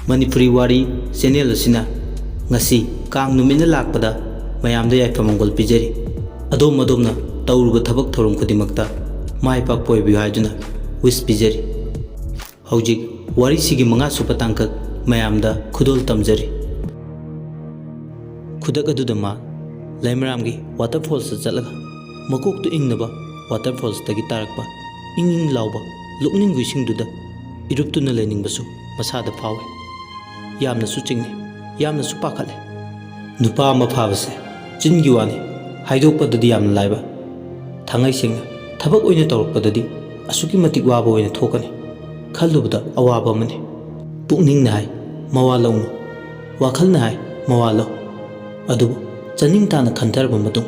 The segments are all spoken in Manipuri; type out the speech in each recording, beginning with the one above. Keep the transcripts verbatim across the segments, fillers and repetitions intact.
ꯃꯅꯤꯄꯨꯔꯤ ꯋꯥꯔꯤ ꯆꯦꯅꯦꯜ ꯑꯁꯤꯅ ꯉꯁꯤ ꯀꯥꯡ ꯅꯨꯃꯤꯠꯅ ꯂꯥꯛꯄꯗ ꯃꯌꯥꯝꯗ ꯌꯥꯏꯐ ꯃꯪꯒꯣꯜ ꯄꯤꯖꯔꯤ꯫ ꯑꯗꯣꯝ ꯑꯗꯣꯝꯅ ꯇꯧꯔꯨꯕ ꯊꯕꯛ ꯊꯧꯔꯝ ꯈꯨꯗꯤꯡꯃꯛꯇ ꯃꯥꯏ ꯄꯥꯛꯄ ꯑꯣꯏꯕꯤꯌꯨ ꯍꯥꯏꯗꯨꯅ ꯋꯤꯁ ꯄꯤꯖꯔꯤ꯫ ꯍꯧꯖꯤꯛ ꯋꯥꯔꯤꯁꯤꯒꯤ ꯃꯉꯥꯁꯨꯕ ꯇꯥꯡꯀꯛ ꯃꯌꯥꯝꯗ ꯈꯨꯗꯣꯜ ꯇꯝꯖꯔꯤ꯫ ꯈꯨꯗꯛ ꯑꯗꯨꯗ ꯃꯥ ꯂꯩꯃꯔꯥꯝꯒꯤ ꯋꯥꯇꯔꯐꯣꯜꯁꯇ ꯆꯠꯂꯒ ꯃꯀꯣꯛꯇꯨ ꯏꯪꯅꯕ ꯋꯥꯇꯔꯐꯣꯜꯁꯇꯒꯤ ꯇꯥꯔꯛꯄ ꯏꯪ ꯏꯪ ꯂꯥꯎꯕ ꯂꯨꯞꯅꯤꯡ ꯏꯁꯤꯡꯗꯨꯗ ꯏꯔꯨꯞꯇꯨꯅ ꯂꯩꯅꯤꯡꯕꯁꯨ ꯃꯁꯥꯗ ꯐꯥꯎꯏ꯫ ꯌꯥꯝꯅꯁꯨ ꯆꯤꯡꯅꯩ, ꯌꯥꯝꯅꯁꯨ ꯄꯥꯈꯠꯂꯦ꯫ ꯅꯨꯄꯥ ꯑꯃ ꯐꯥꯕꯁꯦ ꯆꯤꯟꯒꯤ ꯋꯥꯅꯤ, ꯍꯥꯏꯗꯣꯛꯄꯗꯗꯤ ꯌꯥꯝꯅ ꯂꯥꯏꯕ꯫ ꯊꯥꯡꯉꯩ ꯁꯦꯡꯅ ꯊꯕꯛ ꯑꯣꯏꯅ ꯇꯧꯔꯛꯄꯗꯗꯤ ꯑꯁꯨꯛꯀꯤ ꯃꯇꯤꯛ ꯋꯥꯕ ꯑꯣꯏꯅ ꯊꯣꯛꯀꯅꯤ ꯈꯜꯂꯨꯕꯗ ꯑꯋꯥꯕ ꯑꯃꯅꯤ꯫ ꯄꯨꯛꯅꯤꯡꯅ ꯍꯥꯏ, "ꯃꯋꯥ ꯂꯧꯅꯨ"꯫ ꯋꯥꯈꯜꯅ ꯍꯥꯏ, "ꯃꯋꯥ ꯂꯧ"꯫ ꯑꯗꯨꯕꯨ ꯆꯅꯤꯡ ꯇꯥꯅ ꯈꯟꯊꯔꯕ ꯃꯇꯨꯡ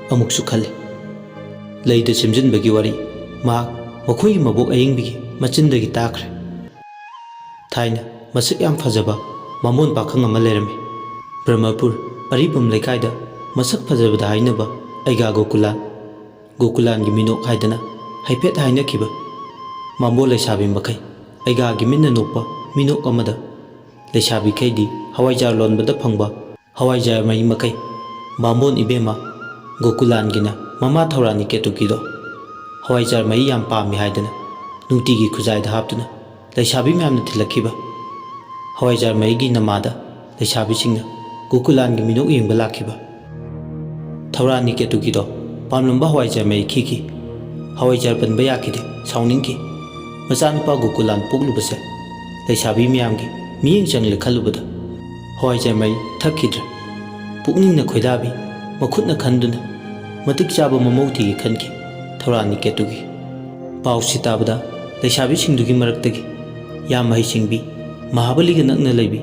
ꯑꯃꯨꯛꯁꯨ ꯈꯜꯂꯤ꯫ ꯂꯩꯗ ꯁꯦꯝꯖꯤꯟꯕꯒꯤ ꯋꯥꯔꯤ ꯃꯍꯥꯛ ꯃꯈꯣꯏꯒꯤ ꯃꯕꯣꯛ ꯑꯌꯤꯡꯕꯤꯒꯤ ꯃꯆꯤꯟꯗꯒꯤ ꯇꯥꯈ꯭ꯔꯦ꯫ ꯊꯥꯏꯅ ꯃꯁꯛ ꯌꯥꯝ ꯐꯖꯕ ꯕꯥꯃꯣꯟ ꯄꯥꯈꯪ ꯑꯃ ꯂꯩꯔꯝꯃꯤ꯫ ꯕ꯭ꯔꯍꯃꯄꯨꯔ ꯑꯔꯤꯕꯝ ꯂꯩꯀꯥꯏꯗ ꯃꯁꯛ ꯐꯖꯕꯗ ꯍꯥꯏꯅꯕ ꯑꯩꯒꯥ ꯒꯣꯀꯨꯂꯥꯟ, ꯒꯣꯀꯨꯂꯥꯟꯒꯤ ꯃꯤꯅꯣꯛ ꯍꯥꯏꯗꯅ ꯍꯥꯏꯐꯦꯠ ꯍꯥꯏꯅꯈꯤꯕ ꯕꯥꯃꯣꯟ ꯂꯩꯁꯥꯕꯤ ꯃꯈꯩ ꯑꯩꯒꯥꯒꯤ ꯃꯤꯠꯅ ꯅꯣꯛꯄ ꯃꯤꯅꯣꯛ ꯑꯃꯗ ꯂꯩꯁꯥꯕꯤꯈꯩꯗꯤ ꯍꯋꯥꯏꯖꯥꯔ ꯂꯣꯟꯕꯗ ꯐꯪꯕ ꯍꯋꯥꯏꯖꯥꯔ ꯃꯍꯤ ꯃꯈꯩ꯫ ꯕꯥꯃꯣꯟ ꯏꯕꯦꯝꯃ ꯒꯣꯀꯨꯂꯥꯟꯒꯤꯅ ꯃꯃꯥ ꯊꯧꯔꯥꯅꯤ ꯀꯦꯇꯨꯀꯤꯗꯣ ꯍꯋꯥꯏꯖꯥꯔ ꯃꯍꯤ ꯌꯥꯝ ꯄꯥꯝꯃꯤ ꯍꯥꯏꯗꯅ ꯅꯨꯡꯇꯤꯒꯤ ꯈꯨꯖꯥꯏꯗ ꯍꯥꯞꯇꯨꯅ ꯂꯩꯁꯥꯕꯤ ꯃꯌꯥꯝꯅ ꯊꯤꯜꯂꯛꯈꯤꯕ ꯍꯋꯥꯏꯖꯥꯔ ꯃꯍꯤꯒꯤ ꯅꯃꯥꯗ ꯂꯩꯁꯥꯕꯤꯁꯤꯡꯅ ꯒꯣꯀꯨꯂꯥꯟꯒꯤ ꯃꯤꯅꯣꯛ ꯌꯦꯡꯕ ꯂꯥꯛꯈꯤꯕ꯫ ꯊꯧꯔꯥꯅꯤ ꯀꯦꯇꯨꯀꯤꯗꯣ ꯄꯥꯝꯂꯝꯕ ꯍꯋꯥꯏꯖꯥꯔ ꯃꯍꯤ ꯈꯤꯈꯤ꯫ ꯍꯋꯥꯏꯖꯥꯔ ꯄꯟꯕ ꯌꯥꯈꯤꯗꯦ, ꯁꯥꯎꯅꯤꯡꯈꯤ꯫ ꯃꯆꯥꯅꯨꯄꯥ ꯒꯣꯀꯨꯂꯥꯟ ꯄꯣꯛꯂꯨꯕꯁꯦ ꯂꯩꯁꯥꯕꯤ ꯃꯌꯥꯝꯒꯤ ꯃꯤꯠꯌꯦꯡ ꯆꯪꯂꯦ ꯈꯜꯂꯨꯕꯗ ꯍꯋꯥꯏꯖꯥꯔ ꯃꯍꯤ ꯊꯛꯈꯤꯗ꯭ꯔꯦ꯫ ꯄꯨꯛꯅꯤꯡꯅ ꯈꯣꯏꯗꯥꯕꯤ, ꯃꯈꯨꯠꯅ ꯈꯟꯗꯨꯅ ꯃꯇꯤꯛ ꯆꯥꯕ ꯃꯃꯧ ꯊꯤꯒꯦ ꯈꯟꯈꯤ ꯊꯧꯔꯥꯅꯤ ꯀꯦꯇꯨꯀꯤ꯫ ꯄꯥꯎꯁꯤ ꯇꯥꯕꯗ ꯂꯩꯁꯥꯕꯤꯁꯤꯡꯗꯨꯒꯤ ꯃꯔꯛꯇꯒꯤ ꯌꯥꯝ ꯍꯩꯁꯤꯡꯕꯤ, ꯃꯍꯥꯕꯂꯤꯒ ꯅꯛꯅ ꯂꯩꯕꯤ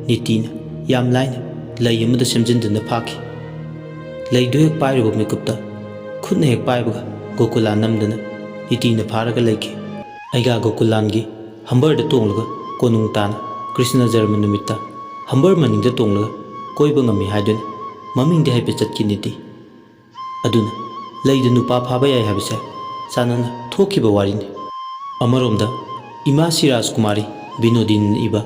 ꯅꯤꯇꯤꯅ ꯌꯥꯝ ꯂꯥꯏꯅ ꯂꯩ ꯑꯃꯗ ꯁꯦꯝꯖꯤꯟꯗꯨꯅ ꯐꯥꯈꯤ꯫ ꯂꯩꯗꯨ ꯍꯦꯛ ꯄꯥꯏꯔꯨꯕ ꯃꯤꯀꯨꯞꯇ ꯈꯨꯠꯅ ꯍꯦꯛ ꯄꯥꯏꯕꯒ ꯒꯣꯀꯨꯂꯥꯟ ꯅꯝꯗꯅ ꯅꯤꯇꯤꯅ ꯐꯥꯔꯒ ꯂꯩꯈꯤ꯫ ꯑꯩꯒꯥ ꯒꯣꯀꯨꯂꯥꯟꯒꯤ ꯍꯝꯕꯔꯗ ꯇꯣꯡꯂꯒ ꯀꯣꯅꯨꯡ ꯇꯥꯅ ꯀ꯭ꯔꯤꯁꯅ ꯖꯔꯃ ꯅꯨꯃꯤꯠꯇ ꯍꯝꯕꯔ ꯃꯅꯤꯡꯗ ꯇꯣꯡꯂꯒ ꯀꯣꯏꯕ ꯉꯝꯃꯤ ꯍꯥꯏꯗꯨꯅ ꯃꯃꯤꯡꯗꯤ ꯍꯥꯏꯐꯦꯠ ꯆꯠꯈꯤꯅꯤꯗꯤ꯫ ꯑꯗꯨꯅ ꯂꯩꯗ ꯅꯨꯄꯥ ꯐꯥꯕ ꯌꯥꯏ ꯍꯥꯏꯕꯁꯦ ꯆꯥꯟꯅꯅ ꯊꯣꯛꯈꯤꯕ ꯋꯥꯔꯤꯅꯤ꯫ ꯑꯃꯔꯣꯝꯗ ꯏꯃꯥ ꯁꯤꯔꯥꯖ ꯀꯨꯃꯥꯔꯤ ꯕꯤꯅꯣꯗꯤꯅꯤꯅ ꯏꯕ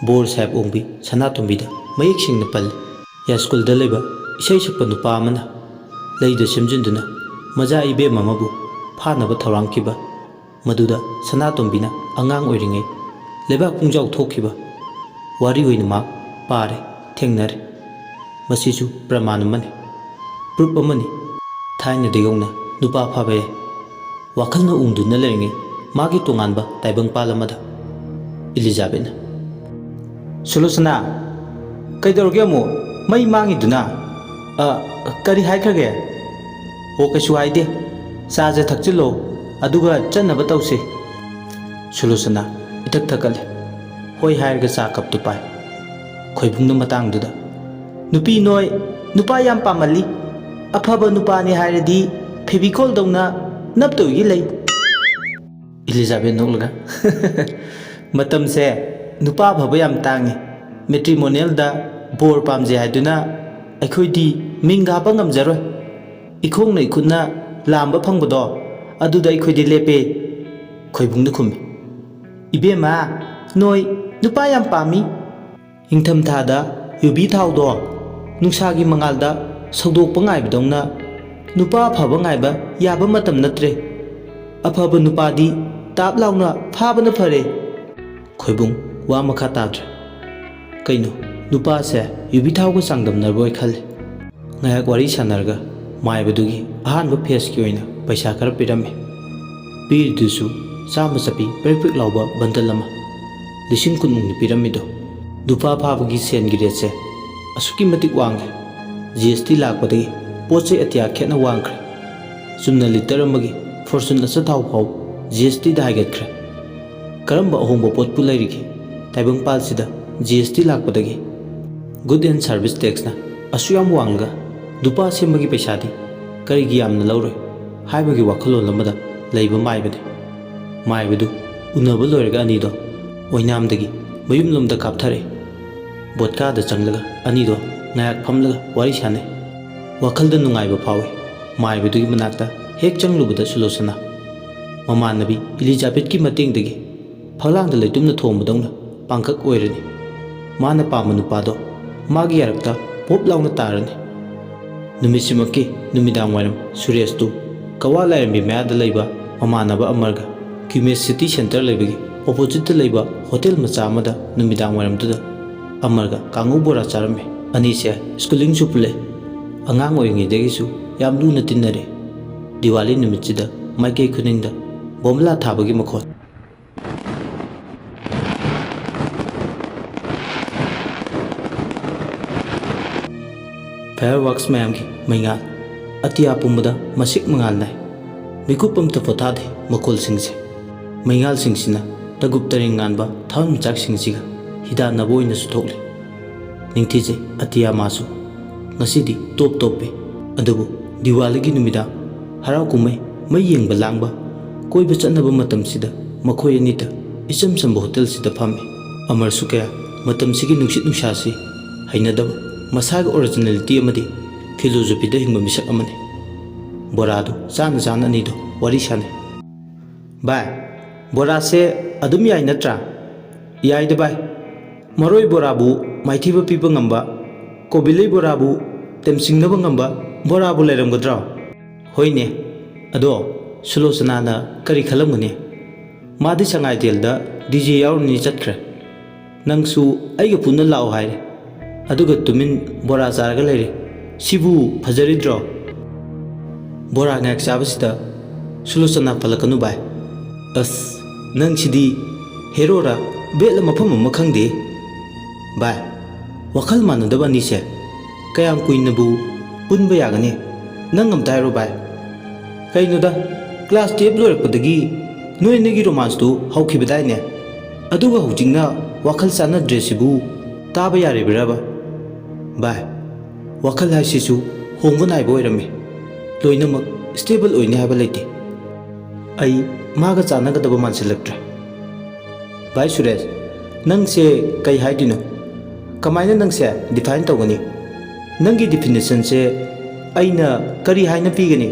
ꯕꯣꯔ ꯁꯥꯍꯦꯕ ꯑꯣꯡꯕꯤ ꯁꯅꯥꯇꯣꯝꯕꯤꯗ ꯃꯌꯦꯛ ꯁꯦꯡꯅ ꯄꯜꯂꯤ꯫ ꯌꯥꯏꯁ꯭ꯀꯨꯜꯗ ꯂꯩꯕ ꯏꯁꯩ ꯁꯛꯄ ꯅꯨꯄꯥ ꯑꯃꯅ ꯂꯩꯗ ꯁꯦꯝꯖꯤꯟꯗꯨꯅ ꯃꯖꯥ ꯏꯕꯦꯝ ꯑꯃꯕꯨ ꯐꯥꯅꯕ ꯊꯧꯔꯥꯡꯈꯤꯕ, ꯃꯗꯨꯗ ꯁꯅꯥꯇꯣꯝꯕꯤꯅ ꯑꯉꯥꯡ ꯑꯣꯏꯔꯤꯉꯩ ꯂꯩꯕꯥꯛ ꯄꯨꯡꯖꯥꯎ ꯊꯣꯛꯈꯤꯕ ꯋꯥꯔꯤ ꯑꯣꯏꯅ ꯃꯍꯥꯛ ꯄꯥꯔꯦ, ꯊꯦꯡꯅꯔꯦ꯫ ꯃꯁꯤꯁꯨ ꯄ꯭ꯔꯃꯥꯟ ꯑꯃꯅꯤ, ꯄ꯭ꯔꯨꯞ ꯑꯃꯅꯤ꯫ ꯊꯥꯏꯅꯗꯒꯤ ꯍꯧꯅ ꯅꯨꯄꯥ ꯐꯥꯕ ꯌꯥꯏ꯫ ꯋꯥꯈꯜꯅ ꯎꯡꯗꯨꯅ ꯂꯩꯔꯤꯉꯩ ꯃꯥꯒꯤ ꯇꯣꯉꯥꯟꯕ ꯇꯥꯏꯕꯪꯄꯥꯜ ꯑꯃꯗ ꯏꯂꯤꯖꯥꯕꯦꯠꯅ, "ꯁꯨꯂꯣꯆꯅꯥ, ꯀꯩꯗꯧꯔꯒꯦ ꯑꯃꯨꯛ? ꯃꯩ ꯃꯥꯡꯉꯤꯗꯨꯅ?" "ꯑ, ꯀꯔꯤ ꯍꯥꯏꯈ꯭ꯔꯒꯦ?" "ꯑꯣ, ꯀꯩꯁꯨ ꯍꯥꯏꯗꯦ꯫ ꯆꯥꯁꯦ ꯊꯛꯆꯤꯜꯂꯣ, ꯑꯗꯨꯒ ꯆꯠꯅꯕ ꯇꯧꯁꯤ꯫" ꯁꯨꯂꯣꯆꯅꯥ ꯏꯊꯛ ꯊꯛꯀꯠꯂꯦ꯫ ꯍꯣꯏ ꯍꯥꯏꯔꯒ ꯆꯥ ꯀꯞꯇꯨ ꯄꯥꯏ꯫ ꯈꯣꯏꯕꯨꯡꯅ ꯃꯇꯥꯡꯗꯨꯗ, "ꯅꯨꯄꯤ ꯅꯣꯏ ꯅꯨꯄꯥ ꯌꯥꯝ ꯄꯥꯝꯃꯜꯂꯤ꯫ ꯑꯐꯕ ꯅꯨꯄꯥꯅꯤ ꯍꯥꯏꯔꯗꯤ ꯐꯦꯕꯤꯀꯣꯜꯗꯧꯅ ꯅꯞꯇꯧꯒꯤ ꯂꯩ꯫" ꯏꯂꯤꯖꯥꯕꯦꯠ ꯅꯣꯛꯂꯒ, "ꯃꯇꯝꯁꯦ ꯅꯨꯄꯥ ꯑꯐꯕ ꯌꯥꯝ ꯇꯥꯡꯉꯤ꯫ ꯃꯦꯇ꯭ꯔꯤꯃꯣꯅꯤꯌꯦꯜꯗ ꯕꯣꯔ ꯄꯥꯝꯖꯩ ꯍꯥꯏꯗꯨꯅ ꯑꯩꯈꯣꯏꯗꯤ ꯃꯤꯡꯒ ꯍꯥꯞꯄ ꯉꯝꯖꯔꯣꯏ꯫ ꯏꯈꯣꯡꯅ ꯏꯈꯨꯠꯅ ꯂꯥꯝꯕ ꯐꯪꯕꯗꯣ, ꯑꯗꯨꯗ ꯑꯩꯈꯣꯏꯗꯤ ꯂꯦꯞꯄꯦ꯫" ꯈꯣꯏꯕꯨꯡꯅ ꯈꯨꯝꯃꯤ, "ꯏꯕꯦꯝꯃ, ꯅꯣꯏ ꯅꯨꯄꯥ ꯌꯥꯝ ꯄꯥꯝꯃꯤ꯫ ꯏꯪꯊꯝꯊꯥꯗ ꯌꯨꯕꯤ ꯊꯥꯎꯗꯣ ꯅꯨꯡꯁꯥꯒꯤ ꯃꯉꯥꯜꯗ ꯁꯧꯗꯣꯛꯄ ꯉꯥꯏꯕꯗꯧꯅ ꯅꯨꯄꯥ ꯑꯐꯕ ꯉꯥꯏꯕ ꯌꯥꯕ ꯃꯇꯝ ꯅꯠꯇ꯭ꯔꯦ꯫ ꯑꯐꯕ ꯅꯨꯄꯥꯗꯤ ꯇꯥꯞ ꯂꯥꯎꯅ ꯐꯥꯕꯅ ꯐꯔꯦ꯫" ꯈꯣꯏꯕꯨꯡ ꯋꯥ ꯃꯈꯥ ꯇꯥꯗ꯭ꯔꯦ꯫ ꯀꯩꯅꯣ, ꯅꯨꯄꯥꯁꯦ ꯌꯨꯕꯤ ꯊꯥꯎꯒ ꯆꯥꯡꯗꯝꯅꯔꯕꯣꯏ ꯈꯜꯂꯦ꯫ ꯉꯥꯏꯍꯥꯛ ꯋꯥꯔꯤ ꯁꯥꯟꯅꯔꯒ ꯃꯥꯏꯕꯗꯨꯒꯤ ꯑꯍꯥꯟꯕ ꯐꯦꯁꯀꯤ ꯑꯣꯏꯅ ꯄꯩꯁꯥ ꯈꯔ ꯄꯤꯔꯝꯃꯤ꯫ ꯄꯤꯔꯤꯗꯨꯁꯨ ꯆꯥꯝꯃ ꯆꯞꯄꯤ ꯄ꯭ꯔꯤꯛ ꯄ꯭ꯔꯤꯛ ꯂꯥꯎꯕ ꯕꯟꯗꯜ ꯑꯃ꯫ ꯂꯤꯁꯤꯡ ꯀꯨꯟꯃꯨꯛꯅꯤ ꯄꯤꯔꯝꯃꯤꯗꯣ꯫ ꯅꯨꯄꯥ ꯐꯥꯕꯒꯤ ꯁꯦꯟꯒꯤ ꯔꯦꯠꯁꯦ ꯑꯁꯨꯛꯀꯤ ꯃꯇꯤꯛ ꯋꯥꯡꯂꯦ꯫ ꯖꯤ ꯑꯦꯁ ꯇꯤ ꯂꯥꯛꯄꯗꯒꯤ ꯄꯣꯠ ꯆꯩ ꯑꯇꯤꯌꯥ ꯈꯦꯠꯅ ꯋꯥꯡꯈ꯭ꯔꯦ꯫ ꯆꯨꯝꯅ ꯂꯤꯇꯔ ꯑꯃꯒꯤ ꯐꯣꯔꯆꯨꯟ ꯑꯆꯥꯊꯥꯎ ꯐꯥꯎ ꯖꯤ ꯑꯦꯁ ꯇꯤꯗ ꯍꯥꯏꯒꯠꯈ꯭ꯔꯦ꯫ ꯀꯔꯝꯕ ꯑꯍꯣꯡꯕ ꯄꯣꯠꯄꯨ ꯂꯩꯔꯤꯒꯦ ꯇꯥꯏꯕꯪꯄꯥꯜꯁꯤꯗ ꯖꯤ ꯑꯦꯁ ꯇꯤ ꯂꯥꯛꯄꯗꯒꯤ? Good and Service Taxꯅ ꯑꯁꯨꯛ ꯌꯥꯝ ꯋꯥꯡꯂꯒ ꯅꯨꯄꯥ ꯁꯦꯝꯕꯒꯤ ꯄꯩꯁꯥꯗꯤ ꯀꯔꯤꯒꯤ ꯌꯥꯝꯅ ꯂꯧꯔꯣꯏ ꯍꯥꯏꯕꯒꯤ ꯋꯥꯈꯜꯂꯣꯟ ꯑꯃꯗ ꯂꯩꯕ ꯃꯥꯏꯕꯅꯤ꯫ ꯃꯥꯏꯕꯗꯨ ꯎꯅꯕ ꯂꯣꯏꯔꯒ ꯑꯅꯤꯗꯣ ꯑꯣꯏꯅꯥꯝꯗꯒꯤ ꯃꯌꯨꯝꯂꯣꯝꯗ ꯀꯥꯞꯊꯔꯛꯏ꯫ ꯕꯣꯠꯀꯥꯗ ꯆꯪꯂꯒ ꯑꯅꯤꯗꯣ ꯉꯥꯏꯍꯥꯛ ꯐꯝꯂꯒ ꯋꯥꯔꯤ ꯁꯥꯟꯅꯩ꯫ ꯋꯥꯈꯜꯗ ꯅꯨꯡꯉꯥꯏꯕ ꯐꯥꯎꯏ꯫ ꯃꯥꯏꯕꯗꯨꯒꯤ ꯃꯅꯥꯛꯇ ꯍꯦꯛ ꯆꯪꯂꯨꯕꯗ ꯁꯨꯂꯣꯆꯅꯥ ꯃꯃꯥꯟꯅꯕꯤ ꯏꯂꯤꯖꯥꯕꯦꯠꯀꯤ ꯃꯇꯦꯡꯗꯒꯤ ꯐꯛꯂꯥꯡꯗ ꯂꯩꯇꯨꯝꯅ ꯊꯣꯡꯕꯗꯧꯅ ꯄꯥꯡꯀꯛ ꯑꯣꯏꯔꯅꯤ꯫ ꯃꯥꯅ ꯄꯥꯝꯕ ꯅꯨꯄꯥꯗꯣ ꯃꯥꯒꯤ ꯌꯥꯔꯛꯇ ꯄꯣꯞ ꯂꯥꯎꯅ ꯇꯥꯔꯅꯤ꯫ ꯅꯨꯃꯤꯠꯁꯤꯃꯛꯀꯤ ꯅꯨꯃꯤꯗꯥꯡ ꯋꯥꯏꯔꯝ ꯁꯨꯔꯦꯁꯇꯨ ꯀꯋꯥ ꯂꯥꯏꯔꯦꯝꯕꯤ ꯃꯌꯥꯗ ꯂꯩꯕ ꯃꯃꯥꯟꯅꯕ ꯑꯃꯔꯒ ꯀ꯭ꯌꯨꯃꯦꯁ ꯁꯤꯇꯤ ꯁꯦꯟꯇꯔ ꯂꯩꯕꯒꯤ ꯑꯣꯄꯣꯖꯤꯠꯇ ꯂꯩꯕ ꯍꯣꯇꯦꯜ ꯃꯆꯥ ꯑꯃꯗ ꯅꯨꯃꯤꯗꯥꯡ ꯋꯥꯏꯔꯝꯗꯨꯗ ꯑꯃꯔꯒ ꯀꯥꯡꯉꯧ ꯕꯣꯔꯥ ꯆꯥꯔꯝꯃꯤ꯫ ꯑꯅꯤꯁꯦ ꯁ꯭ꯀꯨꯂꯤꯡꯁꯨ ꯄꯨꯜꯂꯦ꯫ ꯑꯉꯥꯡ ꯑꯣꯏꯔꯤꯉꯩꯗꯒꯤꯁꯨ ꯌꯥꯝ ꯂꯨꯅ ꯇꯤꯟꯅꯔꯦ꯫ ꯗꯤꯋꯥꯂꯤ ꯅꯨꯃꯤꯠꯁꯤꯗ ꯃꯥꯏꯀꯩ ꯈꯨꯗꯤꯡꯗ ꯕꯣꯝꯕꯂꯥ ꯊꯥꯕꯒꯤ ꯃꯈꯣꯜ꯫ Fireworks ꯃꯌꯥꯝꯒꯤ ꯃꯩꯉꯥꯜ ꯑꯇꯤꯌꯥ ꯄꯨꯝꯕꯗ ꯃꯁꯤꯛ ꯃꯉꯥꯜ ꯅꯥꯏ꯫ ꯃꯤꯀꯨꯞ ꯑꯃꯇ ꯄꯣꯊꯥꯗꯦ ꯃꯈꯣꯜꯁꯤꯡꯁꯦ꯫ ꯃꯩꯉꯥꯜꯁꯤꯡꯁꯤꯅ ꯇꯒꯨꯞ ꯇꯔꯦꯡ ꯉꯥꯟꯕ ꯊꯥꯋꯥꯟꯃꯤꯆꯥꯛꯁꯤꯡꯁꯤꯒ ꯍꯤꯗꯥꯟꯅꯕ ꯑꯣꯏꯅꯁꯨ ꯊꯣꯛꯂꯤ꯫ ꯅꯤꯡꯊꯤꯖꯩ ꯑꯇꯤꯌꯥ ꯃꯥꯁꯨ꯫ ꯉꯁꯤꯗꯤ ꯇꯣꯞ ꯇꯣꯞꯄꯤ꯫ ꯑꯗꯨꯕꯨ ꯗꯤꯋꯥꯂꯤꯒꯤ ꯅꯨꯃꯤꯗꯥꯡ ꯍꯔꯥꯎ ꯀꯨꯝꯍꯩ, ꯃꯩ ꯌꯦꯡꯕ ꯂꯥꯡꯕ, ꯀꯣꯏꯕ ꯆꯠꯅꯕ ꯃꯇꯝꯁꯤꯗ ꯃꯈꯣꯏ ꯑꯅꯤꯇ ꯏꯆꯝ ꯆꯝꯕ ꯍꯣꯇꯦꯜꯁꯤꯗ ꯐꯝꯃꯤ꯫ ꯑꯃꯔꯁꯨ ꯀꯌꯥ ꯃꯇꯝꯁꯤꯒꯤ ꯅꯨꯡꯁꯤꯠ ꯅꯨꯡꯁꯥꯁꯤ ꯍꯩꯅꯗꯕ, ꯃꯁꯥꯒꯤ ꯑꯣꯔꯤꯖꯤꯅꯦꯂꯤꯇꯤ ꯑꯃꯗꯤ ꯐꯤꯂꯣꯖꯣꯐꯤꯗ ꯍꯤꯡꯕ ꯃꯤꯁꯛ ꯑꯃꯅꯤ꯫ ꯕꯣꯔꯥꯗꯨ ꯆꯥꯅ ꯆꯥꯅ ꯑꯅꯤꯗꯣ ꯋꯥꯔꯤ ꯁꯥꯟꯅꯩ꯫ "ꯚꯥꯏ, ꯕꯣꯔꯥꯁꯦ ꯑꯗꯨꯝ ꯌꯥꯏ ꯅꯠꯇ꯭ꯔꯥ?" "ꯌꯥꯏꯗ ꯚꯥꯏ, ꯃꯔꯣꯏ ꯕꯣꯔꯥꯕꯨ ꯃꯥꯏꯊꯤꯕ ꯄꯤꯕ ꯉꯝꯕ, ꯀꯣꯕꯤꯂꯩ ꯕꯣꯔꯥꯕꯨ ꯇꯦꯝꯁꯤꯡꯅꯕ ꯉꯝꯕ ꯕꯣꯔꯥꯕꯨ ꯂꯩꯔꯝꯒꯗ꯭ꯔꯣ?" "ꯍꯣꯏꯅꯦ, ꯑꯗꯣ ꯁꯨꯂꯣꯆꯅꯥꯅ ꯀꯔꯤ ꯈꯜꯂꯝꯒꯅꯤ? ꯃꯥꯗꯤ ꯁꯉꯥꯏꯊꯦꯜꯗ ꯗꯤ ꯖꯦ ꯌꯥꯎꯔꯨꯅꯤ ꯆꯠꯈ꯭ꯔꯦ꯫ ꯅꯪꯁꯨ ꯑꯩꯒ ꯄꯨꯟꯅ ꯂꯥꯛꯑꯣ ꯍꯥꯏꯔꯦ꯫ ꯑꯗꯨꯒ ꯇꯨꯃꯤꯟ ꯕꯣꯔꯥ ꯆꯥꯔꯒ ꯂꯩꯔꯦ꯫ ꯁꯤꯕꯨ ꯐꯖꯔꯤꯗ꯭ꯔꯣ?" ꯕꯣꯔꯥ ꯉꯥꯏꯍꯥꯛ ꯆꯥꯕꯁꯤꯗ ꯁꯨꯂꯣꯆꯅꯥ ꯄꯜꯂꯛꯀꯅꯨ ꯚꯥꯏ꯫ ꯑꯁ, ꯅꯪꯁꯤꯗꯤ ꯍꯦꯔꯣꯔ ꯕꯦꯠꯂ ꯃꯐꯝ ꯑꯃ ꯈꯪꯗꯦ꯫ ꯚꯥꯏ, ꯋꯥꯈꯜ ꯃꯥꯟꯅꯗꯕ ꯑꯅꯤꯁꯦ ꯀꯌꯥꯝ ꯀꯨꯏꯅꯕꯨ ꯄꯨꯟꯕ ꯌꯥꯒꯅꯤ? ꯅꯪ ꯑꯝꯇ ꯍꯥꯏꯔꯣ ꯚꯥꯏ꯫ ꯀꯩꯅꯣꯗ, ꯀ꯭ꯂꯥꯁ ꯇꯨꯌꯦꯜꯞ ꯂꯣꯏꯔꯛꯄꯗꯒꯤ ꯅꯣꯏ ꯑꯅꯤꯒꯤ ꯔꯣꯃꯥꯟꯁꯇꯨ ꯍꯧꯈꯤꯕꯗꯥꯏꯅꯦ? ꯑꯗꯨꯒ ꯍꯧꯖꯤꯛꯅ ꯋꯥꯈꯜ ꯆꯥꯟꯅꯗ꯭ꯔꯦ ꯁꯤꯕꯨ ꯇꯥꯕ ꯌꯥꯔꯤꯕ꯭ꯔꯕ? ꯚꯥꯏ, ꯋꯥꯈꯜ ꯍꯥꯏꯁꯤꯁꯨ ꯍꯣꯡꯕ ꯅꯥꯏꯕ ꯑꯣꯏꯔꯝꯃꯤ꯫ ꯂꯣꯏꯅꯃꯛ ꯁ꯭ꯇꯦꯕꯜ ꯑꯣꯏꯅꯤ ꯍꯥꯏꯕ ꯂꯩꯇꯦ꯫ ꯑꯩ ꯃꯥꯒ ꯆꯥꯟꯅꯒꯗꯕ ꯃꯥꯟꯁꯤꯜꯂꯛꯇ꯭ꯔꯦ꯫ ꯚꯥꯏ ꯁꯨꯔꯦꯁ, ꯅꯪꯁꯦ ꯀꯩ ꯍꯥꯏꯗꯣꯏꯅꯣ? ꯀꯃꯥꯏꯅ ꯅꯪꯁꯦ ꯗꯤꯐꯥꯏꯟ ꯇꯧꯒꯅꯤ? ꯅꯪꯒꯤ ꯗꯤꯐꯤꯅꯤꯁꯟꯁꯦ ꯑꯩꯅ ꯀꯔꯤ ꯍꯥꯏꯅ ꯄꯤꯒꯅꯤ?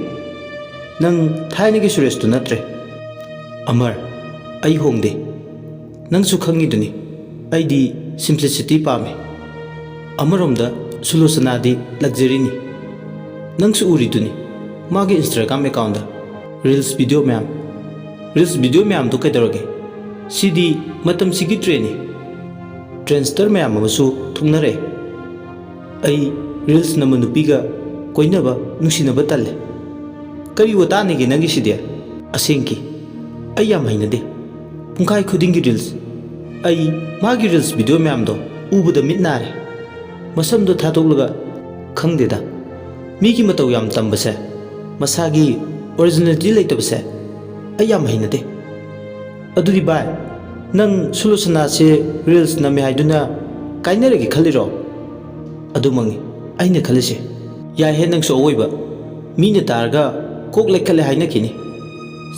ꯅꯪ ꯊꯥꯏꯅꯒꯤ ꯁꯨꯔꯦꯁꯇꯨ ꯅꯠꯇ꯭ꯔꯦ꯫ ꯑꯃꯔ, ꯑꯩ ꯍꯣꯡꯗꯦ꯫ ꯅꯪꯁꯨ ꯈꯪꯉꯤꯗꯨꯅꯤ, ꯑꯩꯗꯤ ꯁꯤꯝꯄ꯭ꯂꯤꯁꯤꯇꯤ ꯄꯥꯝꯃꯤ꯫ ꯑꯃꯔꯣꯝꯗ ꯁꯨꯂꯣꯆꯅꯥꯗꯤ ꯂꯛꯖꯔꯤꯅꯤ꯫ ꯅꯪꯁꯨ ꯎꯔꯤꯗꯨꯅꯤ, ꯃꯥꯒꯤ ꯏꯟꯁꯇꯥꯒ꯭ꯔꯥꯝ ꯑꯦꯀꯥꯎꯟꯗ ꯔꯤꯜꯁ ꯚꯤꯗꯤꯑꯣ ꯃꯌꯥꯝ꯫ ꯔꯤꯜꯁ ꯚꯤꯗꯤꯑꯣ ꯃꯌꯥꯝꯗꯨ ꯀꯩꯗꯧꯔꯒꯦ? ꯁꯤꯗꯤ ꯃꯇꯝꯁꯤꯒꯤ ꯇ꯭ꯔꯦꯟꯅꯤ꯫ ꯇ꯭ꯔꯦꯟꯁꯇꯔ ꯃꯌꯥꯝ ꯑꯃꯁꯨ ꯊꯣꯛꯅꯔꯛꯑꯦ꯫ ꯑꯩ ꯔꯤꯜꯁ ꯅꯝꯕ ꯅꯨꯄꯤꯒ ꯀꯣꯏꯅꯕ, ꯅꯨꯡꯁꯤꯅꯕ ꯇꯜꯂꯦ꯫ ꯀꯔꯤ ꯋꯥꯇꯥꯅꯤꯒꯦ ꯅꯪꯒꯤꯁꯤꯗꯤ? ꯑꯁꯦꯡꯀꯤ, ꯑꯩ ꯌꯥꯝ ꯍꯩꯅꯗꯦ꯫ ꯄꯨꯡꯈꯥꯏ ꯈꯨꯗꯤꯡꯒꯤ ꯔꯤꯜꯁ꯫ ꯑꯩ ꯃꯥꯒꯤ ꯔꯤꯜꯁ ꯚꯤꯗꯤꯑꯣ ꯃꯌꯥꯝꯗꯣ ꯎꯕꯗ ꯃꯤꯠ ꯅꯥꯔꯦ꯫ ꯃꯁꯝꯗꯣ ꯊꯥꯗꯣꯛꯂꯒ, ꯈꯪꯗꯦꯗ, ꯃꯤꯒꯤ ꯃꯇꯧ ꯌꯥꯝ ꯇꯝꯕꯁꯦ, ꯃꯁꯥꯒꯤ ꯑꯣꯔꯤꯖꯤꯅꯦꯂꯤꯇꯤ ꯂꯩꯇꯕꯁꯦ ꯑꯩ ꯌꯥꯝ ꯍꯩꯅꯗꯦ꯫ ꯑꯗꯨꯗꯤ ꯚꯥꯏ, ꯅꯪ ꯁꯨꯂꯣꯆꯅꯥꯁꯦ ꯔꯤꯜꯁ ꯅꯝꯃꯦ ꯍꯥꯏꯗꯨꯅ ꯀꯥꯏꯅꯔꯒꯦ ꯈꯜꯂꯤꯔꯣ? ꯑꯗꯨꯃꯛꯅꯤ ꯑꯩꯅ ꯈꯜꯂꯤꯁꯦ꯫ ꯌꯥꯏꯍꯦ ꯅꯪꯁꯨ ꯑꯋꯣꯏꯕ꯫ ꯃꯤꯅ ꯇꯥꯔꯒ ꯀꯣꯛ ꯂꯩꯈꯠꯂꯦ ꯍꯥꯏꯅꯈꯤꯅꯤ꯫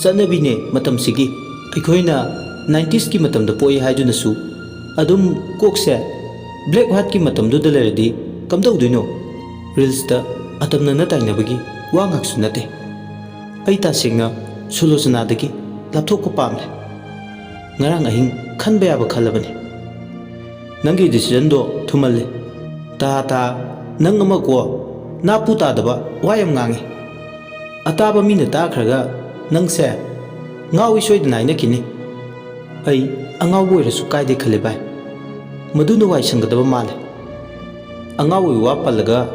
ꯆꯠꯅꯕꯤꯅꯦ ꯃꯇꯝꯁꯤꯒꯤ꯫ ꯑꯩꯈꯣꯏꯅ ꯅꯥꯏꯟꯇꯤꯁꯀꯤ ꯃꯇꯝꯗ ꯄꯣꯛꯏ ꯍꯥꯏꯗꯨꯅꯁꯨ ꯑꯗꯨꯝ ꯀꯣꯛꯁꯦ ꯕ꯭ꯂꯦꯛ ꯋꯥꯏꯠꯀꯤ ꯃꯇꯝꯗꯨꯗ ꯂꯩꯔꯗꯤ ꯀꯝꯗꯧꯗꯣꯏꯅꯣ? ꯔꯤꯜꯁꯇ ꯑꯇꯝꯅꯅ ꯇꯥꯏꯅꯕꯒꯤ ꯋꯥ ꯉꯥꯛꯁꯨ ꯅꯠꯇꯦ꯫ ꯑꯩ ꯇꯁꯦꯡꯅ ꯁꯨꯂꯣꯆꯅꯥꯗꯒꯤ ꯂꯥꯞꯊꯣꯛꯄ ꯄꯥꯝꯂꯦ꯫ ꯉꯔꯥꯡ ꯑꯍꯤꯡ ꯈꯟꯕ ꯌꯥꯕ ꯈꯜꯂꯕꯅꯤ꯫ ꯅꯪꯒꯤ ꯗꯤꯁꯤꯖꯟꯗꯣ ꯊꯨꯃꯜꯂꯦ꯫ ꯇꯥ ꯇꯥ, ꯅꯪ ꯑꯃ ꯀꯣ, ꯅꯥꯄꯨ ꯇꯥꯗꯕ ꯋꯥ ꯌꯥꯝ ꯉꯥꯡꯉꯤ꯫ ꯑꯇꯥꯕ ꯃꯤꯅ ꯇꯥꯈ꯭ꯔꯒ ꯅꯪꯁꯦ ꯉꯥꯎꯏ ꯁꯣꯏꯗꯅ ꯍꯥꯏꯅꯈꯤꯅꯤ꯫ ꯑꯩ ꯑꯉꯥꯎꯕ ꯑꯣꯏꯔꯁꯨ ꯀꯥꯏꯗꯦ ꯈꯜꯂꯦ ꯚꯥꯏ꯫ ꯃꯗꯨꯅ ꯋꯥꯏ ꯁꯪꯒꯗꯕ ꯃꯥꯜꯂꯦ꯫ ꯑꯉꯥꯎꯕꯒꯤ ꯋꯥ ꯄꯜꯂꯒ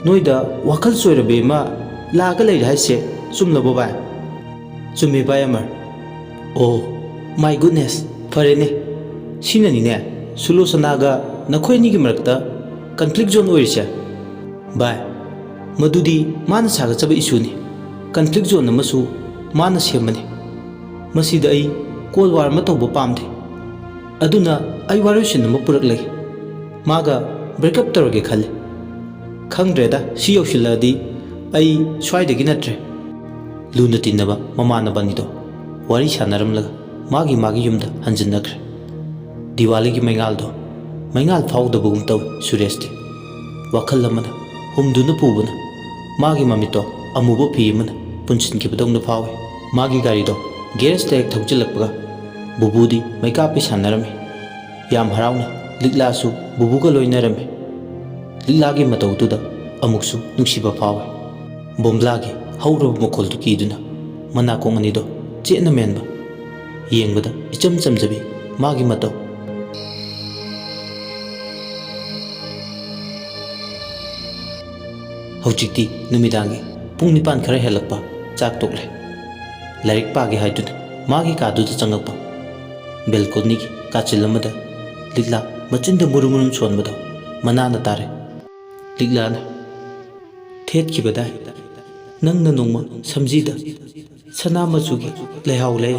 ꯅꯣꯏꯗ ꯋꯥꯈꯜ ꯆꯣꯏꯔꯕꯤ ꯑꯃ ꯂꯥꯛꯑꯒ ꯂꯩꯔꯦ ꯍꯥꯏꯁꯦ ꯆꯨꯝꯂꯕꯣ ꯚꯥꯏ? ꯆꯨꯝꯃꯤ ꯚꯥꯏ ꯑꯃꯔ꯫ ꯑꯣ, my goodness, ꯐꯔꯦꯅꯦ꯫ ꯁꯤꯅꯅꯤꯅꯦ ꯁꯨꯂꯣꯆꯅꯥꯒ ꯅꯈꯣꯏ ꯑꯅꯤꯒꯤ ꯃꯔꯛꯇ ꯀꯟꯐ꯭ꯂꯤꯛ ꯖꯣꯟ ꯑꯣꯏꯔꯤꯁꯦ꯫ ꯚꯥꯏ, ꯃꯗꯨꯗꯤ ꯃꯥꯅ ꯁꯥꯒꯠꯆꯕ ꯏꯁꯨꯅꯤ꯫ ꯀꯟꯐ꯭ꯂꯤꯛ ꯖꯣꯟ ꯑꯃꯁꯨ ꯃꯥꯅ ꯁꯦꯝꯕꯅꯤ꯫ ꯃꯁꯤꯗ ꯑꯩ ꯀꯣꯜ ꯋꯥꯔ ꯑꯃ ꯇꯧꯕ ꯄꯥꯝꯗꯦ꯫ ꯑꯗꯨꯅ ꯑꯩ ꯋꯥꯔꯣꯏꯁꯤꯟ ꯑꯃ ꯄꯨꯔꯛꯂꯒꯦ꯫ ꯃꯥꯒ ꯕ꯭ꯔꯦꯛꯑꯞ ꯇꯧꯔꯒꯦ ꯈꯜꯂꯤ꯫ ꯈꯪꯗ꯭ꯔꯦꯗ, ꯁꯤ ꯌꯧꯁꯤꯜꯂꯛꯑꯗꯤ ꯑꯩ ꯁ꯭ꯋꯥꯏꯗꯒꯤ ꯅꯠꯇ꯭ꯔꯦ꯫ ꯂꯨꯅ ꯇꯤꯟꯅꯕ ꯃꯃꯥꯟꯅꯕ ꯑꯅꯤꯗꯣ ꯋꯥꯔꯤ ꯁꯥꯟꯅꯔꯝꯂꯒ ꯃꯥꯒꯤ ꯃꯥꯒꯤ ꯌꯨꯝꯗ ꯍꯟꯖꯤꯟꯅꯈ꯭ꯔꯦ꯫ ꯗꯤꯋꯥꯂꯤꯒꯤ ꯃꯩꯉꯥꯜꯗꯣ ꯃꯩꯉꯥꯜ ꯐꯥꯎꯗꯕꯒꯨꯝ ꯇꯧꯏ ꯁꯨꯔꯦꯁꯇꯤ꯫ ꯋꯥꯈꯜ ꯑꯃꯅ ꯍꯨꯝꯗꯨꯅ ꯄꯨꯕꯅ ꯃꯥꯒꯤ ꯃꯃꯤꯠꯇꯣ ꯑꯃꯨꯕ ꯐꯤ ꯑꯃꯅ ꯄꯨꯟꯁꯤꯟꯈꯤꯕꯗꯧꯅ ꯐꯥꯎꯏ꯫ ꯃꯥꯒꯤ ꯒꯥꯔꯤꯗꯣ ꯒꯦꯔꯦꯖꯇ ꯍꯦꯛ ꯊꯧꯖꯤꯜꯂꯛꯄꯒ ꯕꯨꯕꯨꯗꯤ ꯃꯩꯀꯥꯞꯄꯤ ꯁꯥꯟꯅꯔꯝꯃꯤ꯫ ꯌꯥꯝ ꯍꯔꯥꯎꯅ ꯂꯤꯛꯂꯥꯁꯨ ꯕꯨꯕꯨꯒ ꯂꯣꯏꯅꯔꯝꯃꯤ꯫ ꯂꯤꯛꯂꯥꯒꯤ ꯃꯇꯧꯗꯨꯗ ꯑꯃꯨꯛꯁꯨ ꯅꯨꯡꯁꯤꯕ ꯐꯥꯎꯏ꯫ ꯕꯣꯝꯕ꯭ꯂꯥꯒꯤ ꯍꯧꯔꯕ ꯃꯈꯣꯜꯗꯨ ꯀꯤꯗꯨꯅ ꯃꯅꯥꯀꯣꯡ ꯑꯅꯤꯗꯣ ꯆꯦꯠꯅ ꯃꯦꯟꯕ, ꯌꯦꯡꯕꯗ ꯏꯆꯝ ꯆꯝꯖꯕꯤ ꯃꯥꯒꯤ ꯃꯇꯧ꯫ ꯍꯧꯖꯤꯛꯇꯤ ꯅꯨꯃꯤꯗꯥꯡꯒꯤ ꯄꯨꯡ ꯅꯤꯄꯥꯟ ꯈꯔ ꯍꯦꯜꯂꯛꯄ꯫ ꯆꯥꯛ ꯇꯣꯛꯂꯦ꯫ ꯂꯥꯏꯔꯤꯛ ꯄꯥꯒꯦ ꯍꯥꯏꯗꯨꯅ ꯃꯥꯒꯤ ꯀꯥꯗꯨꯗ ꯆꯪꯉꯛꯄ꯫ ꯕꯦꯜꯀꯣꯅꯤꯒꯤ ꯀꯥꯆꯤꯜ ꯑꯃꯗ ꯂꯤꯛꯂꯥ ꯃꯆꯤꯟꯗ ꯃꯨꯔꯨꯝ ꯃꯨꯔꯨꯝ ꯁꯣꯟꯕꯗꯣ ꯃꯅꯥꯅ ꯇꯥꯔꯦ꯫ ꯂꯤꯛꯂꯥꯅ ꯊꯦꯠꯈꯤꯕꯗꯥꯏ ꯅꯪꯅ ꯅꯣꯡꯃ ꯁꯝꯖꯤꯗ ꯁꯅꯥ ꯃꯆꯨꯒꯤ ꯂꯩꯍꯥꯎ ꯂꯩ꯫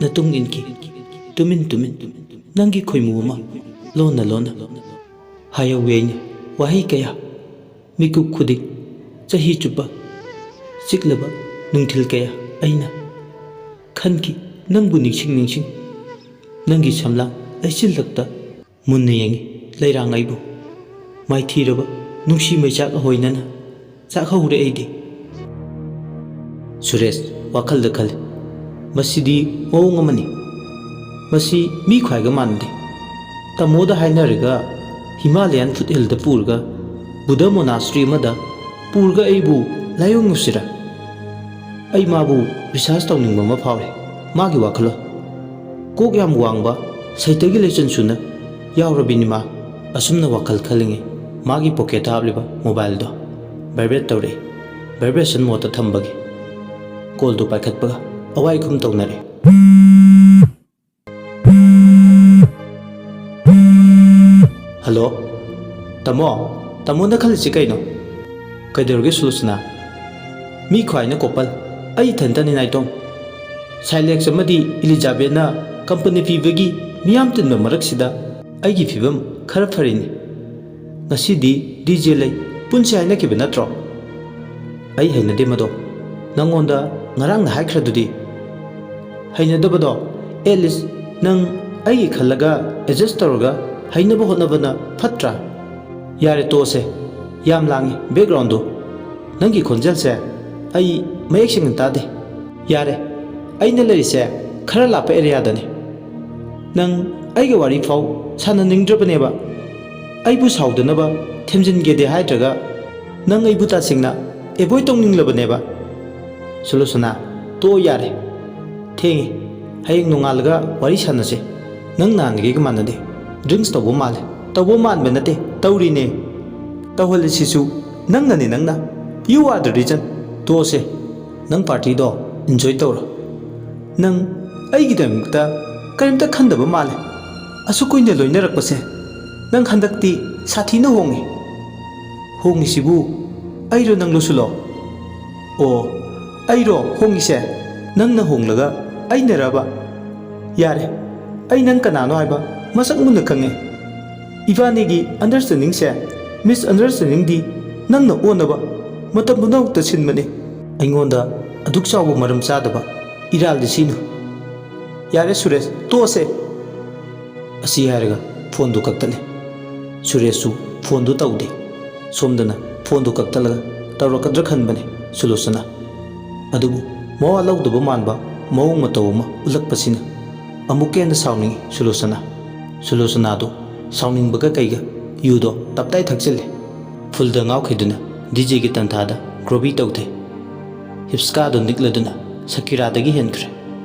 ꯅꯇꯨꯡ ꯏꯟꯈꯤ ꯇꯨꯃꯤꯟ ꯇꯨꯃꯤꯟ ꯅꯪꯒꯤ ꯈꯣꯏꯃꯨ ꯑꯃ ꯂꯣꯟꯅ ꯂꯣꯟꯅ꯫ ꯍꯥꯏꯍꯧꯋꯤ ꯑꯩꯅ ꯋꯥꯍꯩ ꯀꯌꯥ꯫ ꯃꯤꯀꯨꯞ ꯈꯨꯗꯤꯡ ꯆꯍꯤ ꯆꯨꯞꯄ ꯆꯤꯛꯂꯕ ꯅꯨꯡꯊꯤꯜ ꯀꯌꯥ ꯑꯩꯅ ꯈꯟꯈꯤ ꯅꯪꯕꯨ ꯅꯤꯡꯁꯤꯡ ꯅꯤꯡꯁꯤꯡ꯫ ꯅꯪꯒꯤ ꯁꯝꯂꯥꯡ ꯂꯩꯆꯤꯜꯂꯛꯇ ꯃꯨꯟꯅ ꯌꯦꯡꯉꯤ ꯂꯩꯔꯥꯡ ꯑꯩꯕꯨ꯫ ꯃꯥꯏꯊꯤꯔꯕ ꯅꯨꯡꯁꯤ ꯃꯩꯆꯥꯛ ꯑꯍꯣꯏꯅꯅ ꯆꯥꯛꯍꯧꯔꯦ ꯑꯩꯗꯤ꯫ ꯁꯨꯔꯦꯁ ꯋꯥꯈꯜꯗ ꯈꯜꯂꯤ, ꯃꯁꯤꯗꯤ ꯃꯑꯣꯡ ꯑꯃꯅꯤ꯫ ꯃꯁꯤ ꯃꯤ ꯈ꯭ꯋꯥꯏꯒ ꯃꯥꯟꯅꯗꯦ꯫ ꯇꯥꯃꯣꯗ ꯍꯥꯏꯅꯔꯒ ꯍꯤꯃꯥꯂꯌꯥꯟ ꯐꯨꯠꯍꯤꯜꯗ ꯄꯨꯔꯒ ꯕꯨꯙ ꯃꯣꯅꯥꯁꯇ꯭ꯔꯤ ꯑꯃꯗ ꯄꯨꯔꯒ ꯑꯩꯕꯨ ꯂꯥꯏꯌꯦꯡꯉꯨꯁꯤꯔꯥ? ꯑꯩ ꯃꯥꯕꯨ ꯔꯤꯁꯥꯔꯁ ꯇꯧꯅꯤꯡꯕ ꯑꯃ ꯐꯥꯎꯔꯦ꯫ ꯃꯥꯒꯤ ꯋꯥꯈꯜꯂꯣꯟ꯫ ꯀꯣꯛ ꯌꯥꯝ ꯋꯥꯡꯕ ꯁꯩꯇꯒꯤ ꯂꯩꯆꯟꯁꯨꯅ ꯌꯥꯎꯔꯕꯤꯅꯤ ꯃꯥ꯫ ꯑꯁꯨꯝꯅ ꯋꯥꯈꯜ ꯈꯜꯂꯤꯉꯩ ꯃꯥꯒꯤ ꯄꯣꯀꯦꯠꯇ ꯍꯥꯞꯂꯤꯕ ꯃꯣꯕꯥꯏꯜꯗꯣ ꯚꯥꯏꯕ꯭ꯔꯦꯠ ꯇꯧꯔꯛꯏ꯫ ꯚꯥꯏꯕ꯭ꯔꯦꯁꯟ ꯃꯣꯗꯇ ꯊꯝꯕꯒꯤ ꯀꯣꯜꯗꯨ ꯄꯥꯏꯈꯠꯄꯒ ꯑꯋꯥꯏ ꯈꯨꯝ ꯇꯧꯅꯔꯦ꯫ ꯍꯜꯂꯣ, ꯇꯥꯃꯣ꯫ ꯇꯥꯃꯣꯅ ꯈꯜꯂꯤꯁꯤ ꯀꯩꯅꯣ? ꯀꯩꯗꯧꯔꯒꯦ ꯁꯨꯂꯣꯆꯅꯥ? ꯃꯤ ꯈ꯭ꯋꯥꯏꯅ ꯀꯣꯄꯜ, ꯑꯩ ꯏꯊꯟꯇꯅꯤ ꯅꯥꯏꯇꯣꯝ꯫ ꯁꯥꯏꯂꯦꯛꯁ ꯑꯃꯗꯤ ꯏꯂꯤꯖꯥꯕꯦꯠꯅ ꯀꯝꯄꯅꯤ ꯄꯤꯕꯒꯤ ꯃꯤꯌꯥꯝ ꯇꯤꯟꯕ ꯃꯔꯛꯁꯤꯗ ꯑꯩꯒꯤ ꯐꯤꯕꯝ ꯈꯔ ꯐꯔꯤꯅꯤ꯫ "ꯉꯁꯤꯗꯤ ꯗꯤ ꯖꯦ ꯂꯩ, ꯄꯨꯟꯁꯦ ꯍꯥꯏꯅꯈꯤꯕ ꯅꯠꯇ꯭ꯔꯣ?" "ꯑꯩ ꯍꯩꯅꯗꯦ ꯃꯗꯣ꯫ ꯅꯪꯉꯣꯟꯗ ꯉꯔꯥꯡꯅ ꯍꯥꯏꯈ꯭ꯔꯗꯨꯗꯤ?" "ꯍꯩꯅꯗꯕꯗꯣ, ꯑꯦꯠ ꯂꯤꯁ ꯅꯪ ꯑꯩꯒꯤ ꯈꯜꯂꯒ ꯑꯦꯗꯖꯁ ꯇꯧꯔꯒ ꯍꯩꯅꯕ ꯍꯣꯠꯅꯕꯅ ꯐꯠꯇ꯭ꯔꯥ?" "ꯌꯥꯔꯦ, ꯇꯣꯛꯑꯁꯦ꯫ ꯌꯥꯝ ꯂꯥꯡꯉꯤ ꯕꯦꯛꯒ꯭ꯔꯥꯎꯟꯗꯣ꯫ ꯅꯪꯒꯤ ꯈꯣꯟꯖꯦꯜꯁꯦ ꯑꯩ ꯃꯌꯦꯛ ꯁꯦꯡꯅ ꯇꯥꯗꯦ꯫ ꯌꯥꯔꯦ, ꯑꯩꯅ ꯂꯩꯔꯤꯁꯦ ꯈꯔ ꯂꯥꯞꯄ ꯑꯦꯔꯤꯌꯥꯗꯅꯤ꯫ ꯅꯪ ꯑꯩꯒ ꯋꯥꯔꯤ ꯐꯥꯎ ꯁꯥꯟꯅꯅꯤꯡꯗ꯭ꯔꯕꯅꯦꯕ꯫ ꯑꯩꯕꯨ ꯁꯥꯎꯗꯅꯕ ꯊꯦꯝꯖꯤꯟꯒꯦꯗꯤ ꯍꯥꯏꯗ꯭ꯔꯒ, ꯅꯪ ꯑꯩꯕꯨ ꯇꯁꯦꯡꯅ ꯑꯦꯚꯣꯏꯗ ꯇꯧꯅꯤꯡꯂꯕꯅꯦꯕ꯫" "ꯁꯨꯂꯣꯆꯅꯥ, ꯇꯣꯛꯑꯣ ꯌꯥꯔꯦ꯫ ꯊꯦꯡꯉꯦ꯫ ꯍꯌꯦꯡ ꯅꯣꯡꯉꯥꯜꯂꯒ ꯋꯥꯔꯤ ꯁꯥꯟꯅꯁꯦ꯫ ꯅꯪ ꯅꯍꯥꯟꯒꯤꯒ ꯃꯥꯟꯅꯗꯦ꯫ ꯗ꯭ꯔꯤꯡꯛꯁ ꯇꯧꯕ ꯃꯥꯜꯂꯦ꯫" "ꯇꯧꯕ ꯃꯥꯟꯕ ꯅꯠꯇꯦ, ꯇꯧꯔꯤꯅꯦ꯫ ꯇꯧꯍꯜꯂꯤꯁꯤꯁꯨ ꯅꯪꯅꯅꯦ, ꯅꯪꯅ꯫ You are the reason꯫ ꯇꯣꯛꯑꯁꯦ꯫ ꯅꯪ ꯄꯥꯔꯇꯤꯗꯣ ꯏꯟꯖꯣꯏ ꯇꯧꯔꯣ꯫ ꯅꯪ ꯑꯩꯒꯤꯗꯃꯛꯇ ꯀꯔꯤꯝꯇ ꯈꯟꯗꯕ ꯃꯥꯜꯂꯦ꯫ ꯑꯁꯨꯛ ꯀꯨꯏꯅ ꯂꯣꯏꯅꯔꯛꯄꯁꯦ꯫ ꯅꯪ ꯍꯟꯗꯛꯇꯤ ꯁꯥꯊꯤꯅ ꯍꯣꯡꯉꯦ꯫" "ꯍꯣꯡꯉꯤꯁꯤꯕꯨ ꯑꯩꯔꯣ, ꯅꯪꯂꯣ, ꯁꯨꯂꯣ?" "ꯑꯣ, ꯑꯩꯔꯣ ꯍꯣꯡꯉꯤꯁꯦ? ꯅꯪꯅ ꯍꯣꯡꯂꯒ ꯑꯩꯅꯔꯕ? ꯌꯥꯔꯦ, ꯑꯩ ꯅꯪ ꯀꯅꯥꯅꯣ ꯍꯥꯏꯕ ꯃꯁꯛ ꯃꯨꯟꯅ ꯈꯪꯉꯦ꯫ ꯏꯕꯥꯅꯤꯒꯤ ꯑꯟꯗꯔꯁ꯭ꯇꯦꯟꯗꯤꯡꯁꯦ ꯃꯤꯁꯑꯟꯗꯔꯁ꯭ꯇꯦꯟꯗꯤꯡꯗꯤ ꯅꯪꯅ ꯑꯣꯟꯅꯕ ꯃꯇꯝ ꯄꯨꯝꯅꯃꯛꯇ ꯁꯤꯟꯕꯅꯦ꯫" "ꯑꯩꯉꯣꯟꯗ ꯑꯗꯨꯛ ꯆꯥꯎꯕ ꯃꯔꯝ ꯆꯥꯗꯕ ꯏꯔꯥꯜꯗꯤ ꯁꯤꯅꯨ꯫" "ꯌꯥꯔꯦ ꯁꯨꯔꯦꯁ, ꯇꯣꯛꯑꯁꯦ꯫" ꯑꯁꯤ ꯍꯥꯏꯔꯒ ꯐꯣꯟꯗꯨ ꯀꯛꯊꯠꯂꯦ꯫ ꯁꯨꯔꯦꯁꯁꯨ ꯐꯣꯟꯗꯨ ꯇꯧꯗꯦ꯫ ꯁꯣꯝꯗꯅ ꯐꯣꯟꯗꯨ ꯀꯛꯊꯠꯂꯒ ꯇꯧꯔꯛꯀꯗ꯭ꯔꯥ ꯈꯟꯕꯅꯦ ꯁꯨꯂꯣꯆꯅꯥ꯫ ꯑꯗꯨꯕꯨ ꯃꯋꯥ ꯂꯧꯗꯕ ꯃꯥꯟꯕ ꯃꯑꯣꯡ ꯃꯇꯧ ꯑꯃ ꯎꯠꯂꯛꯄꯁꯤꯅ ꯑꯃꯨꯛꯀ ꯍꯦꯟꯅ ꯁꯥꯎꯅꯤꯡꯉꯤ ꯁꯨꯂꯣꯆꯅꯥ꯫ ꯁꯨꯂꯣꯆꯅꯥꯗꯨ ꯁꯥꯎꯅꯤꯡꯕꯒ ꯀꯩꯒ ꯌꯨꯗꯣ ꯇꯞꯇꯥꯏ ꯊꯛꯆꯤꯜꯂꯦ꯫ ꯐꯨꯜꯗ ꯉꯥꯎꯈꯤꯗꯨꯅ ꯗꯤ ꯖꯦꯒꯤ ꯇꯟꯊꯥꯗ ꯒ꯭ꯔꯣꯕꯤ ꯇꯧꯊꯩ꯫ ꯍꯤꯞꯁꯀꯥꯗꯨ ꯅꯤꯛꯂꯗꯨꯅ ꯁꯀꯤꯔꯥꯗꯒꯤ ꯍꯦꯟꯈ꯭ꯔꯦ꯫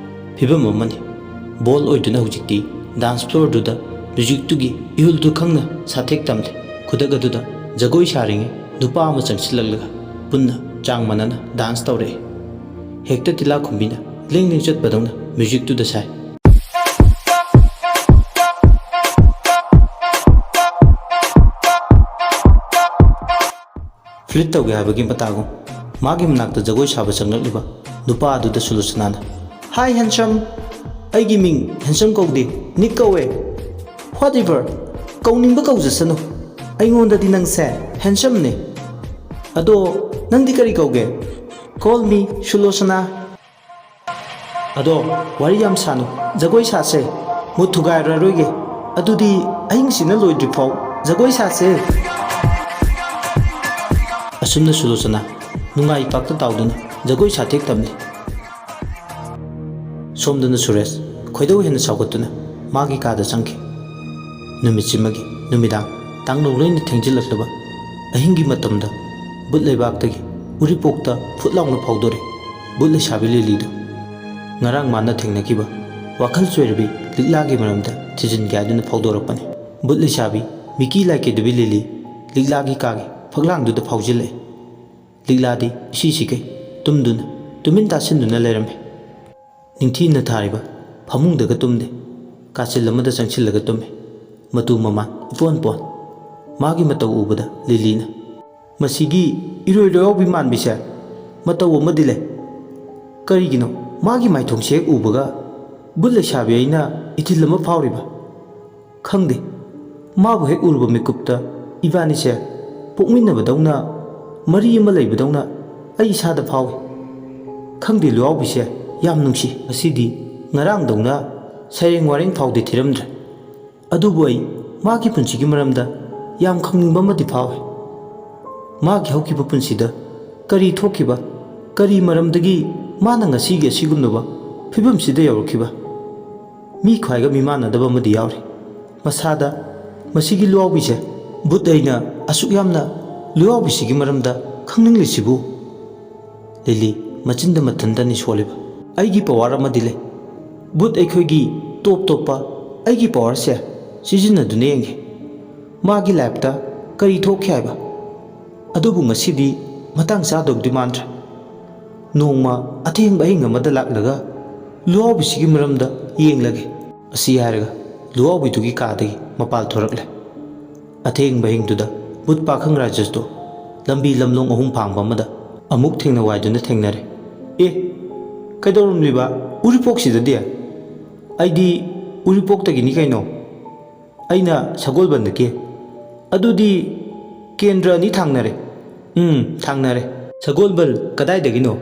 ꯐꯤꯕꯝ ꯑꯃꯅꯤ꯫ ꯕꯣꯜ ꯑꯣꯏꯗꯨꯅ ꯍꯧꯖꯤꯛꯇꯤ ꯗꯥꯟꯁ ꯐ꯭ꯂꯣꯔꯗꯨꯗ ꯃ꯭ꯌꯨꯖꯤꯛꯇꯨꯒꯤ ꯏꯍꯨꯜꯗꯨ ꯈꯪꯅ ꯁꯥꯊꯦꯛ ꯇꯝꯂꯦ꯫ ꯈꯨꯗꯛ ꯑꯗꯨꯗ ꯖꯒꯣꯏ ꯁꯥꯔꯤꯉꯩ ꯅꯨꯄꯥ ꯑꯃ ꯆꯪꯁꯤꯜꯂꯛꯂꯒ ꯄꯨꯟꯅ ꯆꯥꯡ ꯃꯥꯟꯅꯅ ꯗꯥꯟꯁ ꯇꯧꯔꯛꯏ꯫ ꯍꯦꯛꯇ ꯇꯤꯂꯥꯈꯨꯝꯕꯤꯅ ꯂꯦꯡ ꯂꯦꯡ ꯆꯠꯄꯗꯧꯅ ꯃ꯭ꯌꯨꯖꯤꯛꯇꯨꯗ ꯁꯥꯏ꯫ ꯐ꯭ꯂꯤꯠ ꯇꯧꯒꯦ ꯍꯥꯏꯕꯒꯤ ꯃꯇꯥꯒꯨꯝ ꯃꯥꯒꯤ ꯃꯅꯥꯛꯇ ꯖꯒꯣꯏ ꯁꯥꯕ ꯆꯪꯂꯛꯂꯤꯕ ꯅꯨꯄꯥ ꯑꯗꯨꯗ ꯁꯨꯂꯣꯆꯅꯥꯅ, "Hi handsome꯫ ꯑꯩꯒꯤ ꯃꯤꯡ ꯍꯦꯟꯁꯝ ꯀꯧꯗꯦ, ꯅꯤꯛ ꯀꯧꯋꯦ꯫" "Whatever, ꯀꯧꯅꯤꯡꯕ ꯀꯧꯖꯁꯅꯨ꯫ ꯑꯩꯉꯣꯟꯗꯗꯤ ꯅꯪꯁꯦ ꯍꯦꯟꯁꯝꯅꯦ꯫ ꯑꯗꯣ ꯅꯪꯗꯤ ꯀꯔꯤ ꯀꯧꯒꯦ? Call me ꯁꯨꯂꯣꯆꯅꯥ꯫ ꯑꯗꯣ ꯋꯥꯔꯤ ꯌꯥꯝ ꯁꯥꯅꯨ, ꯖꯒꯣꯏ ꯁꯥꯁꯦ꯫ ꯃꯨꯠ ꯊꯨꯒꯥꯏꯔꯔꯣꯏꯒꯦ꯫ ꯑꯗꯨꯗꯤ ꯑꯍꯤꯡꯁꯤꯅ ꯂꯣꯏꯗ꯭ꯔꯤꯐꯥꯎ ꯖꯒꯣꯏ ꯁꯥꯁꯦ꯫ ꯑꯁꯨꯝꯅ ꯁꯨꯂꯣꯆꯅꯥ ꯅꯨꯡꯉꯥꯏ ꯄꯥꯛꯇ ꯇꯥꯎꯗꯨꯅ ꯖꯒꯣꯏ ꯁꯥꯊꯦꯛ ꯇꯝꯂꯤ꯫ ꯁꯣꯝꯗꯅ ꯁꯨꯔꯦꯁ ꯈꯣꯏꯗꯧ ꯍꯦꯟꯅ ꯁꯥꯎꯒꯠꯇꯨꯅ ꯃꯥꯒꯤ ꯀꯥꯗ ꯆꯪꯈꯤ꯫ ꯅꯨꯃꯤꯠꯁꯤꯃꯒꯤ ꯅꯨꯃꯤꯗꯥꯡ ꯇꯥꯡꯂꯧ ꯂꯣꯏꯅ ꯊꯦꯡꯖꯤꯜꯂꯛꯂꯕ ꯑꯍꯤꯡꯒꯤ ꯃꯇꯝꯗ ꯕꯨꯠ ꯂꯩꯕꯥꯛꯇꯒꯤ ꯎꯔꯤꯄꯣꯛꯇ ꯐꯨꯠ ꯂꯥꯎꯅ ꯐꯥꯎꯗꯣꯔꯛꯏ ꯕꯨꯠ ꯂꯩꯁꯥꯕꯤ ꯂꯤꯂꯤꯗꯨ꯫ ꯉꯔꯥꯡ ꯃꯥꯅ ꯊꯦꯡꯅꯈꯤꯕ ꯋꯥꯈꯜ ꯆꯣꯏꯔꯕꯤ ꯂꯤꯛꯂꯥꯒꯤ ꯃꯔꯝꯗ ꯊꯤꯖꯤꯟꯒꯦ ꯍꯥꯏꯗꯨꯅ ꯐꯥꯎꯗꯣꯔꯛꯄꯅꯤ꯫ ꯕꯨꯠ ꯂꯩꯁꯥꯕꯤ ꯃꯤꯀꯤ ꯂꯥꯏꯀꯦꯗꯨꯕꯤ ꯂꯤꯂꯤ ꯂꯤꯛꯂꯥꯒꯤ ꯀꯥꯒꯤ ꯐꯛꯂꯥꯡꯗꯨꯗ ꯐꯥꯎꯖꯤꯜꯂꯛꯏ꯫ ꯂꯤꯛꯂꯥꯗꯤ ꯏꯁꯤ ꯁꯤꯈꯩ ꯇꯨꯝꯗꯨꯅ ꯇꯨꯃꯤꯟ ꯇꯥꯁꯤꯟꯗꯨꯅ ꯂꯩꯔꯝꯃꯤ꯫ ꯅꯤꯡꯊꯤꯅ ꯊꯥꯔꯤꯕ ꯐꯃꯨꯡꯗꯒ ꯇꯨꯝꯗꯦ꯫ ꯀꯥꯆꯤꯜ ꯑꯃꯗ ꯆꯪꯁꯤꯜꯂꯒ ꯇꯨꯝꯃꯤ꯫ ꯃꯇꯨ ꯃꯃꯥꯟ ꯏꯄꯣꯟ ꯄꯣꯟ꯫ ꯃꯥꯒꯤ ꯃꯇꯧ ꯎꯕꯗ ꯂꯤꯂꯤꯅ, "ꯃꯁꯤꯒꯤ ꯏꯔꯣꯏ ꯂꯣꯌꯥꯎꯕꯤ ꯃꯥꯟꯕꯤꯁꯦ ꯃꯇꯧ ꯑꯃꯗꯤ ꯂꯩ꯫ ꯀꯔꯤꯒꯤꯅꯣ ꯃꯥꯒꯤ ꯃꯥꯏꯊꯣꯡꯁꯦ ꯍꯦꯛ ꯎꯕꯒ ꯕꯨꯠ ꯂꯩꯁꯥꯕꯤ ꯑꯩꯅ ꯏꯊꯤꯜ ꯑꯃ ꯐꯥꯎꯔꯤꯕ? ꯈꯪꯗꯦ, ꯃꯥꯕꯨ ꯍꯦꯛ ꯎꯔꯨꯕ ꯃꯤꯀꯨꯞꯇ ꯏꯕꯥꯅꯤꯁꯦ ꯄꯣꯛꯃꯤꯟꯅꯕꯗꯧꯅ, ꯃꯔꯤ ꯑꯃ ꯂꯩꯕꯗꯧꯅ ꯑꯩ ꯏꯁꯥꯗ ꯐꯥꯎꯏ꯫ ꯈꯪꯗꯦ, ꯂꯨꯋꯥꯎꯕꯤꯁꯦ ꯌꯥꯝ ꯅꯨꯡꯁꯤ꯫ ꯉꯁꯤꯗꯤ ꯉꯔꯥꯡꯗꯧꯅ ꯁꯩꯔꯦꯡ ꯋꯥꯔꯦꯡ ꯐꯥꯎꯗꯤ ꯊꯤꯔꯝꯗ꯭ꯔꯦ꯫ ꯑꯗꯨꯕꯨ ꯑꯩ ꯃꯥꯒꯤ ꯄꯨꯟꯁꯤꯒꯤ ꯃꯔꯝꯗ ꯌꯥꯝ ꯈꯪꯅꯤꯡꯕ ꯑꯃꯗꯤ ꯐꯥꯎꯏ꯫ ꯃꯥꯒꯤ ꯍꯧꯈꯤꯕ ꯄꯨꯟꯁꯤꯗ ꯀꯔꯤ ꯊꯣꯛꯈꯤꯕ, ꯀꯔꯤ ꯃꯔꯝꯗꯒꯤ ꯃꯥꯅ ꯉꯁꯤꯒꯤ ꯑꯁꯤꯒꯨꯝꯂꯕ ꯐꯤꯕꯝꯁꯤꯗ ꯌꯧꯔꯛꯈꯤꯕ? ꯃꯤ ꯈ꯭ꯋꯥꯏꯒ ꯃꯤꯃꯥꯟꯅꯗꯕ ꯑꯃꯗꯤ ꯌꯥꯎꯔꯤ꯫ ꯃꯁꯥꯗ ꯃꯁꯤꯒꯤ ꯂꯨꯋꯥꯎꯕꯤꯁꯦ ꯕꯨꯠ ꯑꯩꯅ ꯑꯁꯨꯛ ꯌꯥꯝꯅ ꯂꯨꯋꯥꯎꯕꯤꯁꯤꯒꯤ ꯃꯔꯝꯗ ꯈꯪꯅꯤꯡꯂꯤꯁꯤꯕꯨ?" ꯂꯤꯂꯤ ꯃꯆꯤꯟꯗ ꯃꯊꯟꯇꯅꯤ ꯁꯣꯜꯂꯤꯕ꯫ "ꯑꯩꯒꯤ ꯄꯋꯥꯔ ꯑꯃꯗꯤ ꯂꯩ꯫ ꯕꯨꯠ ꯑꯩꯈꯣꯏꯒꯤ ꯇꯣꯞ ꯇꯣꯞꯄ ꯑꯩꯒꯤ ꯄꯋꯥꯔꯁꯦ ꯁꯤꯖꯤꯟꯅꯗꯨꯅ ꯌꯦꯡꯒꯦ꯫ ꯃꯥꯒꯤ ꯂꯥꯏꯐꯇ ꯀꯔꯤ ꯊꯣꯛꯈꯤ ꯍꯥꯏꯕ? ꯑꯗꯨꯕꯨ ꯉꯁꯤꯗꯤ ꯃꯇꯥꯡ ꯆꯥꯗꯧꯗꯤ ꯃꯥꯟꯗ꯭ꯔꯦ꯫ ꯅꯣꯡꯃ ꯑꯊꯦꯡꯕ ꯑꯍꯤꯡ ꯑꯃꯗ ꯂꯥꯛꯂꯒ ꯂꯨꯋꯥꯎꯕꯤꯁꯤꯒꯤ ꯃꯔꯝꯗ ꯌꯦꯡꯂꯒꯦ꯫" ꯑꯁꯤ ꯍꯥꯏꯔꯒ ꯂꯨꯋꯥꯎꯕꯤꯗꯨꯒꯤ ꯀꯥꯗꯒꯤ ꯃꯄꯥꯜ ꯊꯣꯔꯛꯂꯦ꯫ ꯑꯊꯦꯡꯕ ꯑꯍꯤꯡꯗꯨꯗ ꯕꯨꯠ ꯄꯥꯈꯪ ꯔꯥꯖꯦꯁꯇꯣ ꯂꯝꯕꯤ ꯂꯝꯂꯣꯡ ꯑꯍꯨꯝ ꯐꯥꯡꯕ ꯑꯃꯗ ꯑꯃꯨꯛ ꯊꯦꯡꯅ ꯋꯥꯏꯗꯨꯅ ꯊꯦꯡꯅꯔꯦ꯫ "ꯑꯦ, ꯀꯩꯗꯧꯔꯝꯂꯤꯕ ꯎꯔꯤꯄꯣꯛꯁꯤꯗꯗꯤ? ꯑꯩꯗꯤ ꯎꯔꯤꯄꯣꯛꯇꯒꯤꯅꯤ ꯀꯩꯅꯣ꯫ ꯑꯩꯅ ꯁꯒꯣꯜꯕꯟꯗꯒꯤ꯫ ꯑꯗꯨꯗꯤ ꯀꯦꯟꯗ꯭ꯔ ꯑꯅꯤ ꯊꯥꯡꯅꯔꯦ꯫ ꯎꯝ, ꯊꯥꯡꯅꯔꯦ꯫ ꯁꯒꯣꯜꯕꯜ ꯀꯗꯥꯏꯗꯒꯤꯅꯣ?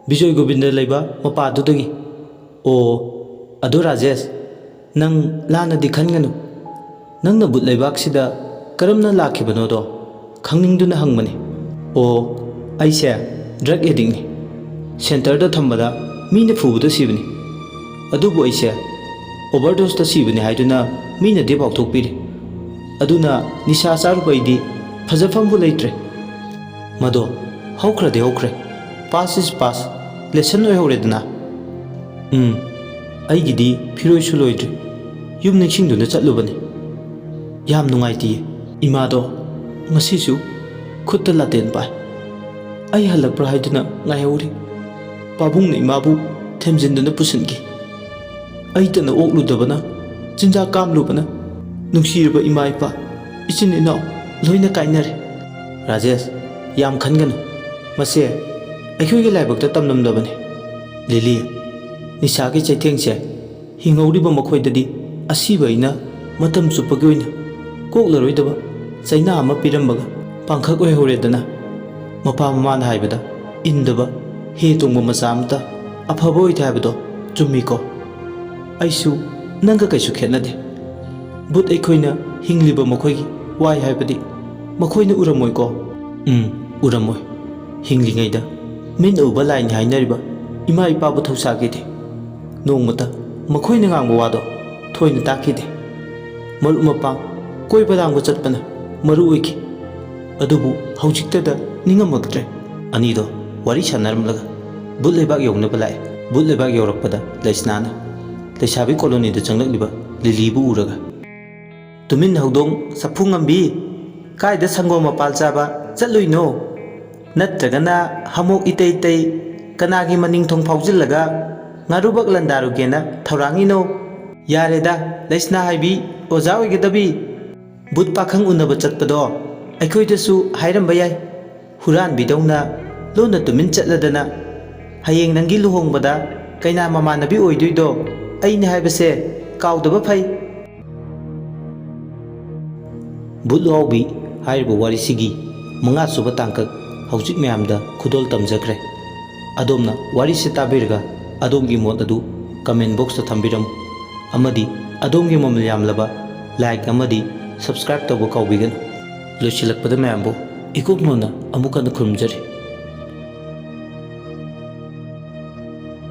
ꯕꯤꯖꯣꯏ ꯒꯣꯕꯤꯟꯗ ꯂꯩꯕ ꯃꯄꯥꯗꯨꯗꯒꯤ꯫ ꯑꯣ, ꯑꯗꯣ ꯔꯥꯖꯦꯁ, ꯅꯪ ꯂꯥꯟꯅꯗꯤ ꯈꯟꯒꯅꯨ꯫ ꯅꯪꯅ ꯕꯨꯠ ꯂꯩꯕꯥꯛꯁꯤꯗ ꯀꯔꯝꯅ ꯂꯥꯛꯈꯤꯕꯅꯣꯗꯣ ꯈꯪꯅꯤꯡꯗꯨꯅ ꯍꯪꯕꯅꯤ꯫ ꯑꯣ, ꯑꯩꯁꯦ ꯗ꯭ꯔꯒ ꯑꯦꯗꯤꯛꯅꯤ꯫ ꯁꯦꯟꯇꯔꯗ ꯊꯝꯕꯗ ꯃꯤꯅ ꯐꯨꯕꯗ ꯁꯤꯕꯅꯤ꯫ ꯑꯗꯨꯕꯨ ꯑꯩꯁꯦ ꯑꯣꯚꯔꯗꯣꯁꯇ ꯁꯤꯕꯅꯤ ꯍꯥꯏꯗꯨꯅ ꯃꯤꯅꯗꯤ ꯄꯥꯎꯊꯣꯛꯄꯤꯔꯤ꯫ ꯑꯗꯨꯅ ꯅꯤꯁꯥ ꯆꯥꯔꯨꯕ ꯑꯩꯗꯤ ꯐꯖꯐꯝꯕꯨ ꯂꯩꯇ꯭ꯔꯦ꯫ ꯃꯗꯣ ꯍꯧꯈ꯭ꯔꯗꯤ ꯍꯧꯈ꯭ꯔꯦ꯫ Past is past꯫ ꯂꯦꯁꯟ ꯑꯣꯏꯍꯧꯔꯦꯗꯅ꯫ ꯎꯝ, ꯑꯩꯒꯤꯗꯤ ꯐꯤꯔꯣꯏꯁꯨ ꯂꯣꯏꯗ꯭ꯔꯤ꯫ ꯌꯨꯝ ꯅꯤꯡꯁꯤꯡꯗꯨꯅ ꯆꯠꯂꯨꯕꯅꯤ꯫ ꯌꯥꯝ ꯅꯨꯡꯉꯥꯏꯇꯤꯌꯦ꯫ ꯏꯃꯥꯗꯣ ꯉꯁꯤꯁꯨ ꯈꯨꯠꯇ ꯂꯥꯇꯦꯟ ꯄꯥꯏ꯫ ꯑꯩ ꯍꯜꯂꯛꯄ꯭ꯔꯥ ꯍꯥꯏꯗꯨꯅ ꯉꯥꯏꯍꯧꯔꯤ꯫ ꯄꯥꯕꯨꯡꯅ ꯏꯃꯥꯕꯨ ꯊꯦꯝꯖꯤꯟꯗꯨꯅ ꯄꯨꯁꯤꯟꯈꯤ꯫ ꯑꯩꯇꯅ ꯑꯣꯛꯂꯨꯗꯕꯅ, ꯆꯤꯟꯖꯥꯛ ꯀꯥꯝꯂꯨꯕꯅ, ꯅꯨꯡꯁꯤꯔꯕ ꯏꯃꯥ ꯏꯄꯥ, ꯏꯆꯤꯟ ꯏꯅꯥꯎ ꯂꯣꯏꯅ ꯀꯥꯏꯅꯔꯦ꯫ ꯔꯥꯖꯦꯁ, ꯌꯥꯝ ꯈꯟꯒꯅꯨ꯫ ꯃꯁꯦ ꯑꯩꯈꯣꯏꯒꯤ ꯂꯥꯏꯕꯛꯇ ꯇꯝꯂꯝꯂꯕꯅꯤ꯫ ꯂꯤꯂꯤ, ꯅꯤꯁꯥꯒꯤ ꯆꯩꯊꯦꯡꯁꯦ ꯍꯤꯡꯍꯧꯔꯤꯕ ꯃꯈꯣꯏꯗꯗꯤ ꯑꯁꯤꯕ ꯑꯩꯅ ꯃꯇꯝ ꯆꯨꯞꯄꯒꯤ ꯑꯣꯏꯅ ꯀꯣꯛꯂꯔꯣꯏꯗꯕ ꯆꯩꯅꯥ ꯑꯃ ꯄꯤꯔꯝꯕꯒ ꯄꯥꯡꯈꯛ ꯑꯣꯏꯍꯧꯔꯦꯗꯅ꯫ ꯃꯄꯥ ꯃꯃꯥꯅ ꯍꯥꯏꯕꯗ ꯏꯟꯗꯕ ꯍꯦ ꯇꯣꯡꯕ ꯃꯆꯥ ꯑꯃꯇ ꯑꯐꯕ ꯑꯣꯏꯗꯦ ꯍꯥꯏꯕꯗꯣ ꯆꯨꯝꯃꯤꯀꯣ? ꯑꯩꯁꯨ ꯅꯪꯒ ꯀꯩꯁꯨ ꯈꯦꯠꯅꯗꯦ꯫ ꯕꯨꯠ ꯑꯩꯈꯣꯏꯅ ꯍꯤꯡꯂꯤꯕ ꯃꯈꯣꯏꯒꯤ ꯋꯥꯏ ꯍꯥꯏꯕꯗꯤ ꯃꯈꯣꯏꯅ ꯎꯔꯝꯃꯣꯏꯀꯣ? ꯎꯝ, ꯎꯔꯝꯃꯣꯏ꯫ ꯍꯤꯡꯂꯤꯉꯩꯗ ꯃꯤꯠꯅ ꯎꯕ ꯂꯥꯏꯅꯤ ꯍꯥꯏꯅꯔꯤꯕ ꯏꯃꯥ ꯏꯄꯥꯕꯨ ꯊꯧꯁꯥꯈꯤꯗꯦ꯫ ꯅꯣꯡꯃꯇ ꯃꯈꯣꯏꯅ ꯉꯥꯡꯕ ꯋꯥꯗꯣ ꯊꯣꯏꯅ ꯇꯥꯈꯤꯗꯦ꯫ ꯃꯔꯨꯞ ꯃꯄꯥꯡ ꯀꯣꯏꯕ ꯂꯥꯡꯕ ꯆꯠꯄꯅ ꯃꯔꯨ ꯑꯣꯏꯈꯤ꯫ ꯑꯗꯨꯕꯨ ꯍꯧꯖꯤꯛꯇꯗ ꯅꯤꯡꯉꯝꯃꯛꯇ꯭ꯔꯦ꯫ ꯑꯅꯤꯗꯣ ꯋꯥꯔꯤ ꯁꯥꯟꯅꯔꯝꯂꯒ ꯕꯨꯠ ꯂꯩꯕꯥꯛ ꯌꯧꯅꯕ ꯂꯥꯛꯑꯦ꯫ ꯕꯨꯠ ꯂꯩꯕꯥꯛ ꯌꯧꯔꯛꯄꯗ ꯂꯩꯁꯅꯥꯅ ꯂꯩꯁꯥꯕꯤ ꯀꯣꯂꯣꯅꯤꯗ ꯆꯪꯂꯛꯂꯤꯕ ꯂꯤꯂꯤꯕꯨ ꯎꯔꯒ, "ꯇꯨꯃꯤꯟ ꯍꯧꯗꯣꯡ ꯆꯐꯨ ꯉꯝꯕꯤ, ꯀꯥꯏꯗ ꯁꯪꯒꯣꯝ ꯃꯄꯥꯜ ꯆꯥꯕ ꯆꯠꯂꯨꯏꯅꯣ? ꯅꯠꯇ꯭ꯔꯒꯅ ꯍꯥꯃꯣꯛ ꯏꯇꯩ ꯇꯩ ꯀꯅꯥꯒꯤ ꯃꯅꯤꯡ ꯊꯣꯡ ꯐꯥꯎꯖꯤꯜꯂꯒ ꯉꯥꯔꯨꯕꯛ ꯂꯟꯗꯥꯔꯨꯒꯦꯅ ꯊꯧꯔꯥꯡꯉꯤꯅꯣ? ꯌꯥꯔꯦꯗ, ꯂꯩꯁꯅꯥ ꯍꯥꯏꯕꯤ ꯑꯣꯖꯥ ꯑꯣꯏꯒꯗꯕꯤ꯫ ꯕꯨꯠ ꯄꯥꯈꯪ ꯎꯅꯕ ꯆꯠꯄꯗꯣ ꯑꯩꯈꯣꯏꯗꯁꯨ ꯍꯥꯏꯔꯝꯕ ꯌꯥꯏ꯫ ꯍꯨꯔꯥꯟꯕꯤꯗꯧꯅ ꯂꯣꯟꯅ ꯇꯨꯃꯤꯟ ꯆꯠꯂꯗꯅ꯫ ꯍꯌꯦꯡ ꯅꯪꯒꯤ ꯂꯨꯍꯣꯡꯕꯗ ꯀꯩꯅꯥ ꯃꯃꯥꯟꯅꯕꯤ ꯑꯣꯏꯗꯣꯏꯗꯣ ꯑꯩꯅꯦ ꯍꯥꯏꯕꯁꯦ ꯀꯥꯎꯗꯕ ꯐꯩ꯫" ꯚꯨꯠ ꯂꯨꯍꯥꯎꯕꯤ ꯍꯥꯏꯔꯤꯕ ꯋꯥꯔꯤꯁꯤꯒꯤ ꯃꯉꯥꯁꯨꯕ ꯇꯥꯡꯀꯛ ꯍꯧꯖꯤꯛ ꯃꯌꯥꯝꯗ ꯈꯨꯗꯣꯜ ꯇꯝꯖꯈ꯭ꯔꯦ꯫ ꯑꯗꯣꯝꯅ ꯋꯥꯔꯤꯁꯤ ꯇꯥꯕꯤꯔꯒ ꯑꯗꯣꯝꯒꯤ ꯃꯣꯠ ꯑꯗꯨ comment boxꯇ ꯊꯝꯕꯤꯔꯝꯃꯨ, ꯑꯃꯗꯤ ꯑꯗꯣꯝꯒꯤ ꯃꯃꯜ ꯌꯥꯝꯂꯕ like ꯑꯃꯗꯤ subscribe ꯇꯧꯕ ꯀꯥꯎꯕꯤꯒꯅꯨ꯫ ꯂꯣꯏꯁꯤꯜꯂꯛꯄꯗ ꯃꯌꯥꯝꯕꯨ ꯏꯀꯨꯞ ꯅꯣꯟꯅ ꯑꯃꯨꯛ ꯍꯟꯅ ꯈꯨꯔꯨꯝꯖꯔꯤ꯫